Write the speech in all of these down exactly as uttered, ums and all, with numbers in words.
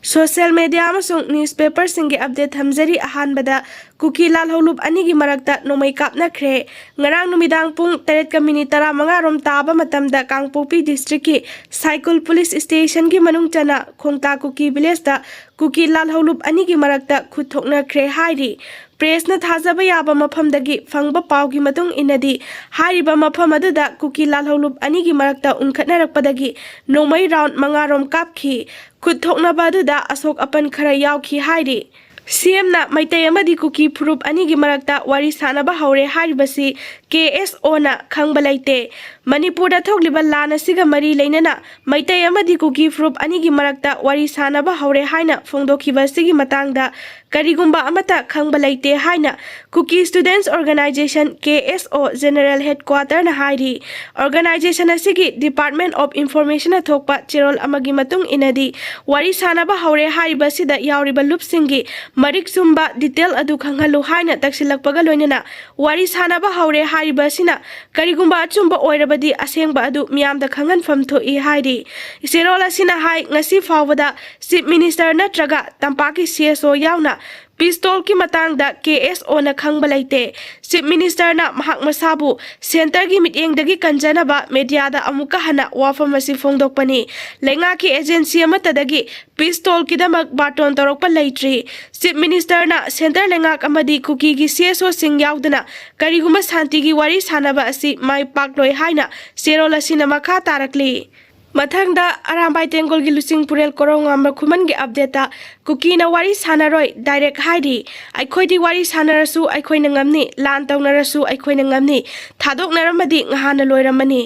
Social media ꯑꯃꯁꯨꯡ ꯅ꯭ꯌꯨꯁꯄꯦꯄꯔꯁꯤꯡꯒꯤ update ꯊꯝꯖꯔꯤ꯫ ꯑꯍꯥꯟꯕꯗ, ꯀꯨꯀꯤ ꯂꯥꯜꯍꯧꯂꯨꯞ ꯑꯅꯤꯒꯤ ꯃꯔꯛꯇ ꯅꯣꯡꯃꯩ ꯀꯥꯞꯅꯈ꯭ꯔꯦ꯫ ꯉꯔꯥꯡ ꯅꯨꯃꯤꯗꯥꯡ ꯄꯨꯡ ꯇꯔꯦꯠꯀ ꯃꯤꯅꯤꯠ ꯇꯔꯥꯃꯉꯥ ꯔꯣꯝ ꯇꯥꯕ ꯃꯇꯝꯗ ꯀꯥꯡꯄꯣꯛꯄꯤ ꯗꯤꯁꯇ꯭ꯔꯤꯛꯀꯤ ꯁꯥꯏꯀꯨꯜ ꯄꯨꯂꯤꯁ ꯁ꯭ꯇꯦꯁꯟꯒꯤ ꯃꯅꯨꯡ ꯆꯟꯅ ꯈꯣꯡꯇꯥ ꯀꯨꯀꯤ ꯚꯤꯂꯦꯖꯇ ꯀꯨꯀꯤ ꯂꯥꯜꯍꯧꯂꯨꯞ ꯑꯅꯤꯒꯤ ꯃꯔꯛꯇ ꯈꯨꯠ ꯊꯣꯛꯅꯈ꯭ꯔꯦ ꯍꯥꯏꯔꯤ꯫ ꯄ꯭ꯔꯦꯁꯅ ꯊꯥꯖꯕ ꯌꯥꯕ ꯃꯐꯝꯗꯒꯤ ꯐꯪꯕ ꯄꯥꯎꯒꯤ ꯃꯇꯨꯡ ꯏꯟꯅꯗꯤ, ꯍꯥꯏꯔꯤꯕ ꯃꯐꯝ ꯑꯗꯨꯗ ꯀꯨꯀꯤ ꯂꯥꯜꯍꯧꯂꯨꯞ ꯑꯅꯤꯒꯤ ꯃꯔꯛꯇ ꯎꯪꯈꯠꯅꯔꯛꯄꯗꯒꯤ ꯅꯣꯡꯃꯩ ꯔꯥꯎꯟ ꯃꯉꯥ ꯔꯣꯝ ꯀꯥꯞꯈꯤ꯫ ꯈꯨꯠ ꯊꯣꯛꯅꯕ ꯑꯗꯨꯗ ꯑꯁꯣꯛ ꯑꯄꯟ ꯈꯔ ꯌꯥꯎꯈꯤ ꯍꯥꯏꯔꯤ꯫ ꯁꯤ ꯑꯦꯝꯅ ꯃꯩꯇꯩ ꯑꯃꯗꯤ ꯀꯨꯀꯤ ꯐꯨꯔꯨꯞ ꯑꯅꯤꯒꯤ ꯃꯔꯛꯇ ꯋꯥꯔꯤ ꯁꯥꯟꯅꯕ ꯍꯧꯔꯦ ꯍꯥꯏꯔꯤꯕꯁꯤ ꯀꯦ ꯑꯦꯁ ꯑꯣꯅ ꯈꯪꯕ ꯂꯩꯇꯦ꯫ ꯃꯅꯤꯄꯨꯔꯗ ꯊꯣꯛꯂꯤꯕ ꯂꯥꯟ ꯑꯁꯤꯒ ꯃꯔꯤ ꯂꯩꯅꯅ ꯃꯩꯇꯩ ꯑꯃꯗꯤ ꯀꯨꯀꯤ ꯐꯨꯔꯨꯞ ꯑꯅꯤꯒꯤ ꯃꯔꯛꯇ ꯋꯥꯔꯤ ꯁꯥꯟꯅꯕ ꯍꯧꯔꯦ ꯍꯥꯏꯅ ꯐꯣꯡꯗꯣꯛꯈꯤꯕ ꯑꯁꯤꯒꯤ ꯃꯇꯥꯡꯗ ꯀꯔꯤꯒꯨꯝꯕ ꯑꯃꯠꯇ ꯈꯪꯕ ꯂꯩꯇꯦ ꯍꯥꯏꯅ ꯀꯨꯀꯤ ꯁ꯭ꯇꯨꯗꯦꯟꯠꯁ ꯑꯣꯔꯒꯅꯥꯏꯖꯦꯁꯟ, ꯀꯦ ꯑꯦꯁ ꯑꯣ, ꯖꯦꯅꯔꯦꯜ ꯍꯦꯗꯀ꯭ꯋꯥꯇꯔꯅ ꯍꯥꯏꯔꯤ꯫ ꯑꯣꯔꯒꯅꯥꯏꯖꯦꯁꯟ ꯑꯁꯤꯒꯤ ꯗꯤꯄꯥꯔꯠꯃꯦꯟꯠ ꯑꯣꯐ ꯏꯟꯐꯣꯔꯃꯦꯁꯟꯅ ꯊꯣꯛꯄ ꯆꯦꯔꯣꯜ ꯑꯃꯒꯤ ꯃꯇꯨꯡ ꯏꯟꯅꯗꯤ, ꯋꯥꯔꯤ ꯁꯥꯟꯅꯕ ꯍꯧꯔꯦ ꯍꯥꯏꯔꯤꯕ ꯑꯁꯤꯗ ꯌꯥꯎꯔꯤꯕ ꯂꯨꯞꯁꯤꯡꯒꯤ ꯃꯔꯤꯛ ꯆꯨꯝꯕ ꯗꯤꯇꯦꯜ ꯑꯗꯨ ꯈꯪꯍꯜꯂꯨ ꯍꯥꯏꯅ ꯇꯛꯁꯤꯜꯂꯛꯄꯒ ꯂꯣꯏꯅꯅ ꯋꯥꯔꯤ ꯁꯥꯟꯅꯕ ꯍꯧꯔꯦ ꯍꯥꯏꯔꯤꯕ ꯑꯁꯤꯅ ꯀꯔꯤꯒꯨꯝꯕ ꯑꯆꯨꯝꯕ ꯑꯣꯏꯔꯕꯗꯤ ꯑꯁꯦꯡꯕ ꯑꯗꯨ ꯃꯤꯌꯥꯝꯗ ꯈꯪꯍꯟꯐꯝ ꯊꯣꯛꯏ ꯍꯥꯏꯔꯤ꯫ ꯆꯦꯔꯣꯜ ꯑꯁꯤꯅ ꯍꯥꯏ, ꯉꯁꯤ ꯐꯥꯎꯕꯗ ꯆꯤꯐ ꯃꯤꯅꯤꯁꯇꯔ ꯅꯠꯇ꯭ꯔꯒ ꯇꯝꯄꯥꯛꯀꯤ ꯁꯤ ꯑꯦꯁ ꯑꯣ ꯌꯥꯎꯅ ꯄꯤꯁꯇꯣꯜꯒꯤ ꯃꯇꯥꯡꯗ ꯀꯦ ꯑꯦꯁ ꯑꯣꯅ ꯈꯪꯕ ꯂꯩꯇꯦ꯫ ꯆꯤꯐ ꯃꯤꯅꯤꯁꯇꯔꯅ ꯃꯍꯥꯛ ꯃꯁꯥꯕꯨ ꯁꯦꯟꯇꯔꯒꯤ ꯃꯤꯠꯌꯦꯡꯗꯒꯤ ꯀꯟꯖꯅꯕ ꯃꯦꯗꯤꯌꯥꯗ ꯑꯃꯨꯛꯀ ꯍꯟꯅ ꯋꯥꯐꯝ ꯑꯁꯤ ꯐꯣꯡꯗꯣꯛꯄꯅꯤ꯫ ꯂꯩꯉꯥꯛꯀꯤ ꯑꯦꯖꯦꯟꯁꯤ ꯑꯃꯠꯇꯗꯒꯤ ꯄꯤꯁꯇꯣꯜꯒꯤꯗꯃꯛ ꯕꯥꯔꯇꯣꯟ ꯇꯧꯔꯛꯄ ꯂꯩꯇ꯭ꯔꯤ꯫ ꯆꯤꯐ ꯃꯤꯅꯤꯁꯇꯔꯅ ꯁꯦꯟꯇꯔ ꯂꯩꯉꯥꯛ ꯑꯃꯗꯤ ꯀꯨꯀꯤꯒꯤ ꯁꯤ ꯑꯦꯁ ꯑꯣꯁꯤꯡ ꯌꯥꯎꯗꯅ ꯀꯔꯤꯒꯨꯝꯕ ꯁꯥꯟꯇꯤꯒꯤ ꯋꯥꯔꯤ ꯁꯥꯟꯅꯕ ꯑꯁꯤ ꯃꯥꯏ ꯄꯥꯛꯂꯣꯏ ꯍꯥꯏꯅ ꯆꯦꯔꯣꯜ ꯑꯁꯤꯅ ꯃꯈꯥ ꯇꯥꯔꯛꯂꯤ꯫ ꯃꯊꯪꯗ ꯑꯔꯥꯝꯕꯥꯏ ꯇꯦꯡꯒꯣꯜꯒꯤ ꯂꯨꯆꯤꯡ ꯄꯨꯔꯦꯜ ꯀꯣꯔꯧꯉꯥꯝꯕ ꯈꯨꯃꯟꯒꯤ ꯑꯞꯗꯦꯠꯇ ꯀꯨꯀꯤꯅ ꯋꯥꯔꯤ ꯁꯥꯟꯅꯔꯣꯏ, ꯗꯥꯏꯔꯦꯛ ꯍꯥꯏꯔꯤ꯫ ꯑꯩꯈꯣꯏꯗꯤ ꯋꯥꯔꯤ ꯁꯥꯟꯅꯔꯁꯨ ꯑꯩꯈꯣꯏꯅ ꯉꯝꯅꯤ, ꯂꯥꯟ ꯇꯧꯅꯔꯁꯨ ꯑꯩꯈꯣꯏꯅ ꯉꯝꯅꯤ, ꯊꯥꯗꯣꯛꯅꯔꯝꯃꯗꯤ ꯉꯍꯥꯟꯅ ꯂꯣꯏꯔꯝꯃꯅꯤ꯫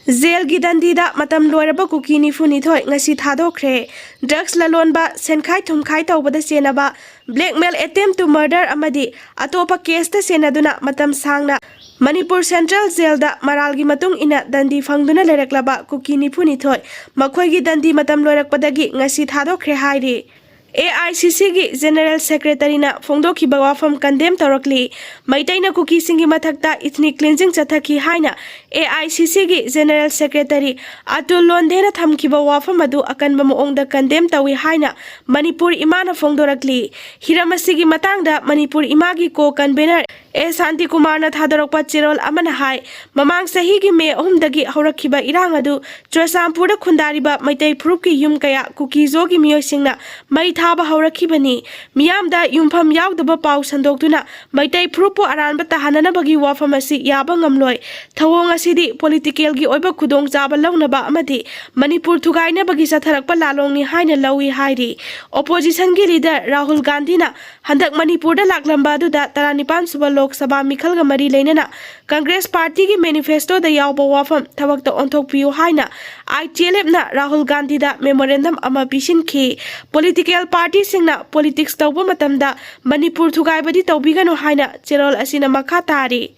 ꯖꯦꯜꯒꯤ ꯗꯟꯗꯤꯗ ꯃꯇꯝ ꯂꯣꯏꯔꯕ ꯀꯨꯀꯤ ꯅꯤꯐꯨꯅꯤꯊꯣꯏ ꯉꯁꯤ ꯊꯥꯗꯣꯛꯈ꯭ꯔꯦ꯫ ꯗ꯭ꯔꯒꯁ ꯂꯂꯣꯟꯕ, ꯁꯦꯟꯈꯥꯏ ꯊꯨꯝꯈꯥꯏ ꯇꯧꯕꯗ ꯆꯦꯟꯅꯕ, blackmail attempt to murder ꯑꯃꯗꯤ ꯑꯇꯣꯞꯄ ꯀꯦꯁꯇ ꯆꯦꯟꯅꯗꯨꯅ ꯃꯇꯝ ꯁꯥꯡꯅ ꯃꯅꯤꯄꯨꯔ ꯁꯦꯟꯇ꯭ꯔꯦꯜ ꯖꯦꯜꯗ ꯃꯔꯥꯜꯒꯤ ꯃꯇꯨꯡ ꯏꯟꯅ ꯗꯟꯗꯤ ꯐꯪꯗꯨꯅ ꯂꯩꯔꯛꯂꯕ ꯀꯨꯀꯤ ꯅꯤꯐꯨꯅꯤꯊꯣꯏ ꯃꯈꯣꯏꯒꯤ ꯗꯟꯗꯤ ꯃꯇꯝ ꯂꯣꯏꯔꯛꯄꯗꯒꯤ ꯉꯁꯤ ꯊꯥꯗꯣꯛꯈ꯭ꯔꯦ ꯍꯥꯏꯔꯤ꯫ ꯑꯦ ꯑꯥꯏ ꯁꯤ ꯁꯤꯒꯤ ꯖꯦꯅꯔꯦꯜ ꯁꯦꯀ꯭ꯔꯦꯇꯔꯤꯅ ꯐꯣꯡꯗꯣꯛꯈꯤꯕ ꯋꯥꯐꯝ ꯀꯟꯗꯦꯝ ꯇꯧꯔꯛꯂꯤ꯫ ꯃꯩꯇꯩꯅ ꯀꯨꯀꯤꯁꯤꯡꯒꯤ ꯃꯊꯛꯇ ꯏꯊꯅꯤꯛ ꯀ꯭ꯂꯤꯟꯖꯤꯡ ꯆꯠꯊꯈꯤ ꯍꯥꯏꯅ ꯑꯦ ꯑꯥꯏ ꯁꯤ ꯁꯤꯒꯤ ꯖꯦꯅꯔꯦꯜ ꯁꯦꯀ꯭ꯔꯦꯇꯔꯤ ꯑꯇꯨꯜ ꯂꯣꯟꯗꯦꯅ ꯊꯝꯈꯤꯕ ꯋꯥꯐꯝ ꯑꯗꯨ ꯑꯀꯟꯕ ꯃꯑꯣꯡꯗ ꯀꯟꯗꯦꯝ ꯇꯧꯏ ꯍꯥꯏꯅ ꯃꯅꯤꯄꯨꯔ ꯏꯃꯥꯅ ꯐꯣꯡꯗꯣꯔꯛꯂꯤ꯫ ꯍꯤꯔꯝ ꯑꯁꯤꯒꯤ ꯃꯇꯥꯡꯗ ꯃꯅꯤꯄꯨꯔ ꯏꯃꯥꯒꯤ ꯀꯣ ꯀꯟꯚꯦꯅꯔ ꯑꯦ ꯁꯥꯟꯇꯤꯀꯨꯃꯥꯔꯅ ꯊꯥꯗꯣꯔꯛꯄ ꯆꯦꯔꯣꯜ ꯑꯃꯅ ꯍꯥꯏ, ꯃꯃꯥꯡ ꯆꯍꯤꯒꯤ ꯃꯦ ꯑꯍꯨꯝꯗꯒꯤ ꯍꯧꯔꯛꯈꯤꯕ ꯏꯔꯥꯡ ꯑꯗꯨ ꯆꯨꯔꯆꯥꯟꯄꯨꯔꯗ ꯈꯨꯟꯗꯥꯔꯤꯕ ꯃꯩꯇꯩ ꯐꯨꯔꯨꯞꯀꯤ ꯌꯨꯝ ꯀꯌꯥ ꯀꯨꯀꯤꯖꯣꯒꯤ ꯃꯤꯑꯣꯏꯁꯤꯡꯅ ꯃꯩ ꯊꯥꯕ ꯍꯧꯔꯛꯈꯤꯕꯅꯤ꯫ ꯃꯤꯌꯥꯝꯗ ꯌꯨꯝꯐꯝ ꯌꯥꯎꯗꯕ ꯄꯥꯎ ꯁꯟꯗꯣꯛꯇꯨꯅ ꯃꯩꯇꯩ ꯐꯨꯔꯨꯞꯄꯨ ꯑꯔꯥꯟꯕ ꯇꯥꯍꯟꯅꯅꯕꯒꯤ ꯋꯥꯐꯝ ꯑꯁꯤ ꯌꯥꯕ ꯉꯝꯂꯣꯏ꯫ ꯊꯧꯑꯣꯡ ꯑꯁꯤꯗꯤ ꯄꯣꯂꯤꯇꯤꯀꯦꯜꯒꯤ ꯑꯣꯏꯕ ꯈꯨꯗꯣꯡꯆꯥꯕ ꯂꯧꯅꯕ ꯑꯃꯗꯤ ꯃꯅꯤꯄꯨꯔ ꯊꯨꯒꯥꯏꯅꯕꯒꯤ ꯆꯠꯊꯔꯛꯄ ꯂꯥꯂꯣꯡꯅꯤ ꯍꯥꯏꯅ ꯂꯧꯏ ꯍꯥꯏꯔꯤ꯫ ꯑꯣꯄꯣꯖꯤꯁꯟꯒꯤ ꯂꯤꯗꯔ ꯔꯥꯍꯨꯜ ꯒꯥꯟꯙꯤꯅ ꯍꯟꯗꯛ ꯃꯅꯤꯄꯨꯔꯗ ꯂꯥꯛꯂꯝꯕ ꯑꯗꯨꯗ ꯇꯔꯥꯅꯤꯄꯥꯟ ꯁꯨꯕ ꯂꯣꯛ ꯁꯚꯥ ꯃꯤꯈꯜꯒ ꯃꯔꯤ ꯂꯩꯅꯅ ꯀꯪꯒ꯭ꯔꯦꯁ ꯄꯥꯔꯇꯤꯒꯤ ꯃꯦꯅꯤꯐꯦꯁꯇꯣꯗ ꯌꯥꯎꯕ ꯋꯥꯐꯝ ꯊꯕꯛꯇ ꯑꯣꯟꯊꯣꯛꯄꯤꯌꯨ ꯍꯥꯏꯅ ꯑꯥꯏ ꯇꯤ ꯑꯦꯜ ꯑꯦꯐꯅ ꯔꯥꯍꯨꯜ ꯒꯥꯟꯙꯤꯗ ꯃꯦꯃꯣꯔꯦꯟꯗꯝ ꯑꯃ ꯄꯤꯁꯤꯟꯈꯤ꯫ ꯄꯣꯂꯤꯇꯤꯀꯦꯜ ꯄꯥꯔꯇꯤꯁꯤꯡꯅ ꯄꯣꯂꯤꯇꯤꯛꯁ ꯇꯧꯕ ꯃꯇꯝꯗ ꯃꯅꯤꯄꯨꯔ ꯊꯨꯒꯥꯏꯕꯗꯤ ꯇꯧꯕꯤꯒꯅꯨ ꯍꯥꯏꯅ ꯆꯦꯔꯣꯜ ꯑꯁꯤꯅ ꯃꯈꯥ ꯇꯥꯔꯤ꯫